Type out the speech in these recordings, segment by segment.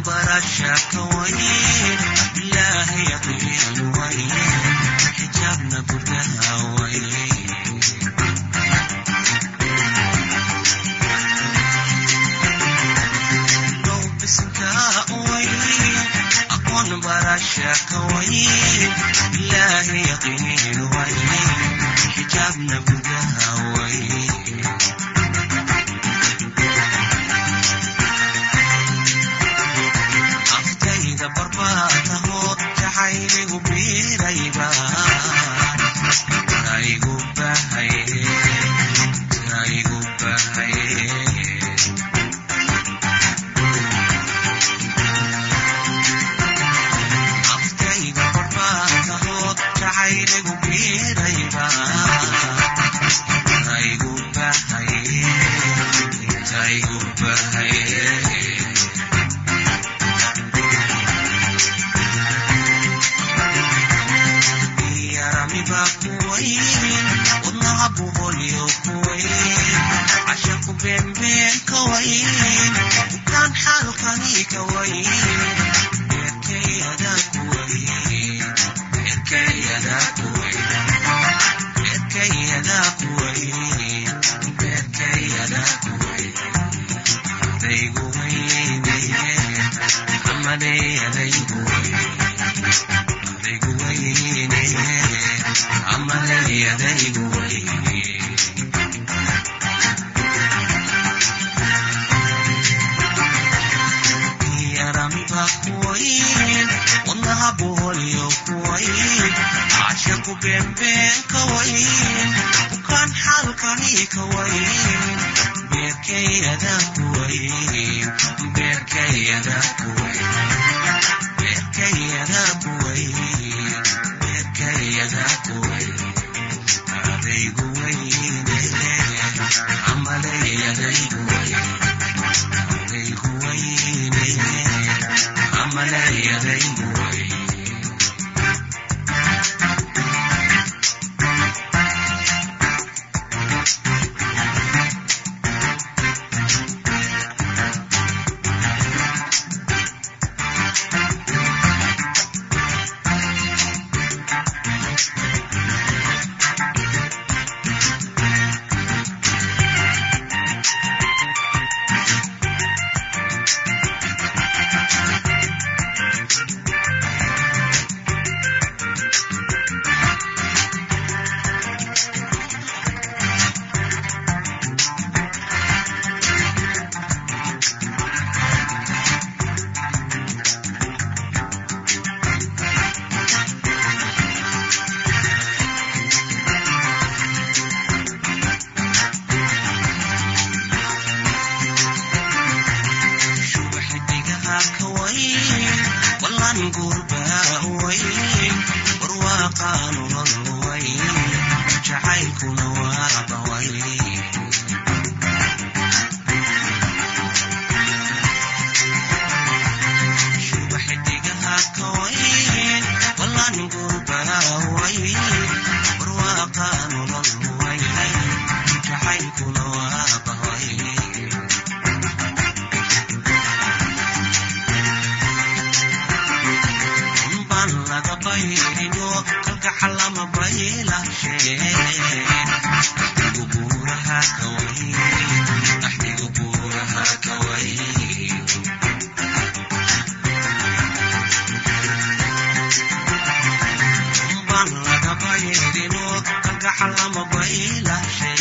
Barasha kawayn bilaahi yaqiin wayn xijaabna gudaha wayn. Aqoon barasha kawayn bilaahi yaqiin wayn xijaabna gudaha wayn. Aftayda barbaataho jacayligu biirayba taigu bahaye taigu bahaye. Aftayda barbaataho jacayligu biirayba taigu bahaye taigu bahaye. Yaramiba kuwayn wadnaha boqolyo kuwayn cashaqu beenbeen kawayn bukaan xaalkani kawayn beerkayada kuwayn beerkayada kuwayn beerkayada kuwayn beerkayada kuwayn adaygu weyne amaley adaygu wayn adaygu weyne amaley adaygu weyne. Yaramiba kuwayn wadnaha boholyo kuwayn cashaqu beenbeen kawayn bukaan xaalkani kawayn beerkayada kuwayn beerkayada kuwayn beerkayada kuwayn beerkayada kuwayn adaygu weyne amaley adaygu wayn adaygu weyne amaley adaygu wayn. Shuba xidigaha kawayn wallan gurbaa wayn barwaaqaanu wayn jacaylkuna waaba wayn. Shuba xidigaha kawayn wallan gurbaa wayn barwaaqaanu wayn jacaylkuna waaba wayn. Baan laga bayrino kalgacal lama baylashe axdigu buuraha kawayn axdigu buuraha kawayn. Baan laga bayrino kalgacal lama baylashe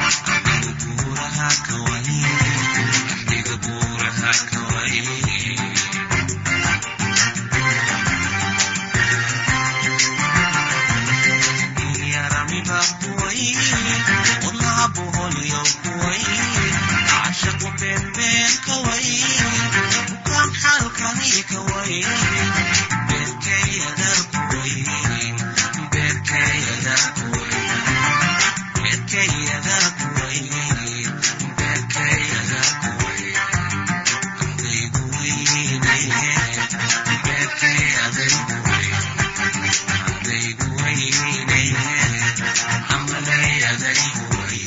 axdigu buuraha kawayn axdigu buuraha kawayn. Yaramiba kuwayn wadnaha boholyo kuwayn cashaqu beenbeen kawayn bukaan xaalkani kawayn beerkayada kuwayn beerkayada kuwayn beerkayada kuwayn beerkayada kuwayn adaygu weyne beerkay adaygu wayn adaygu weyne amaley adaygu wayn.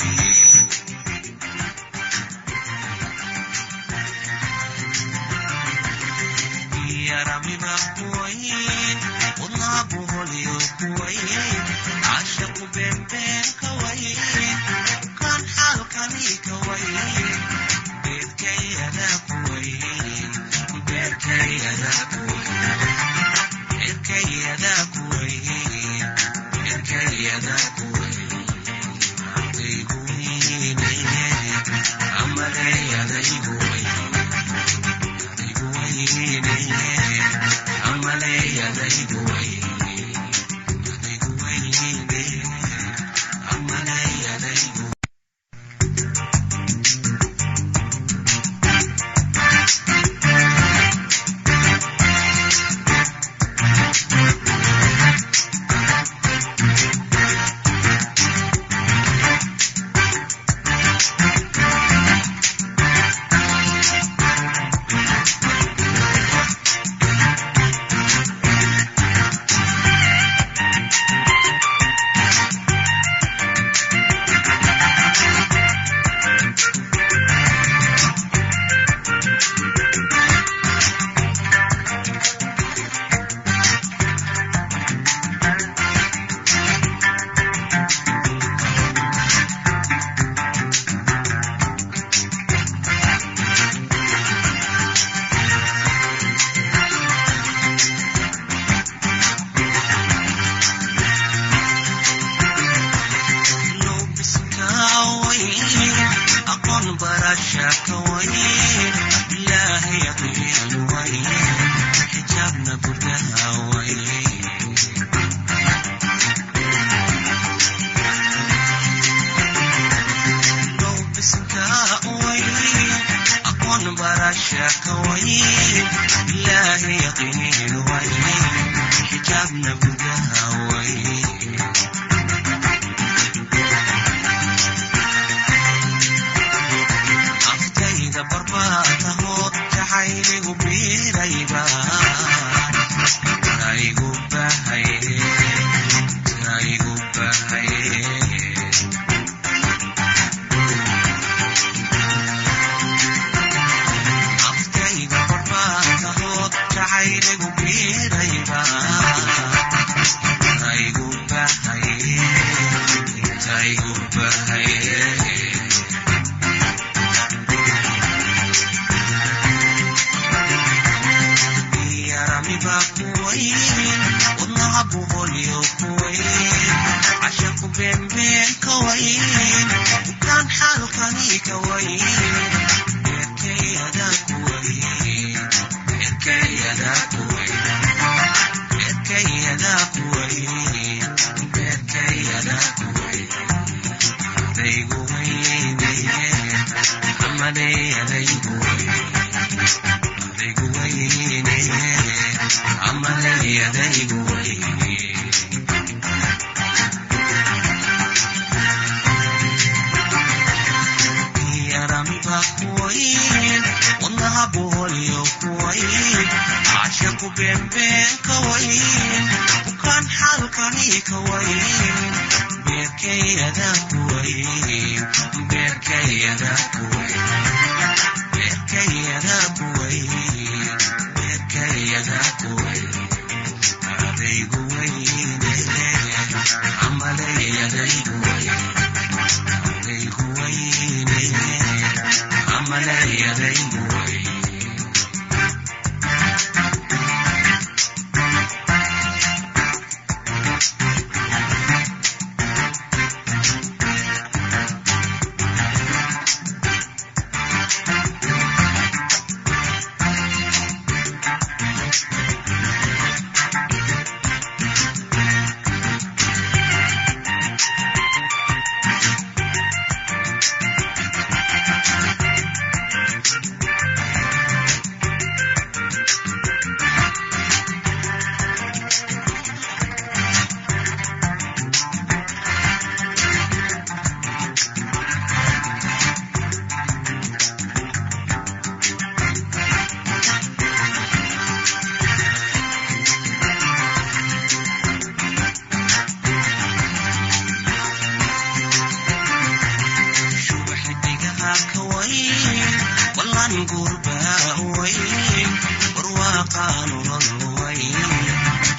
Gurbaa weyn, barwaaqaan nolol weyn.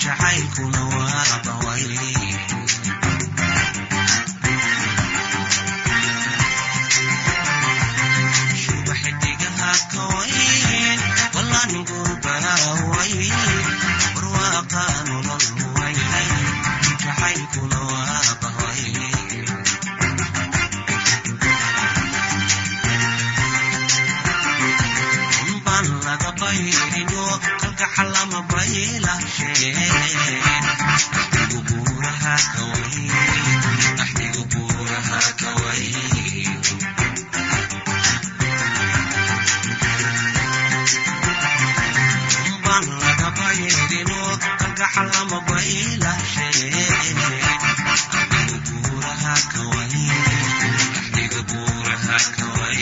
Jacaylkuna waa baway. Shuba xidigaha kawayn, walan gurbaway, barwaaqa nolol way, jacaylkuna waa baway. Unbaan laga bayrino, kalgacal lama baylashe, axdigu buuraha kaway, axdigu buuraha kaway. Unbaan laga bayrino, kalgacal lama baylashe, axdigu buuraha kaway, axdigu buuraha kaway.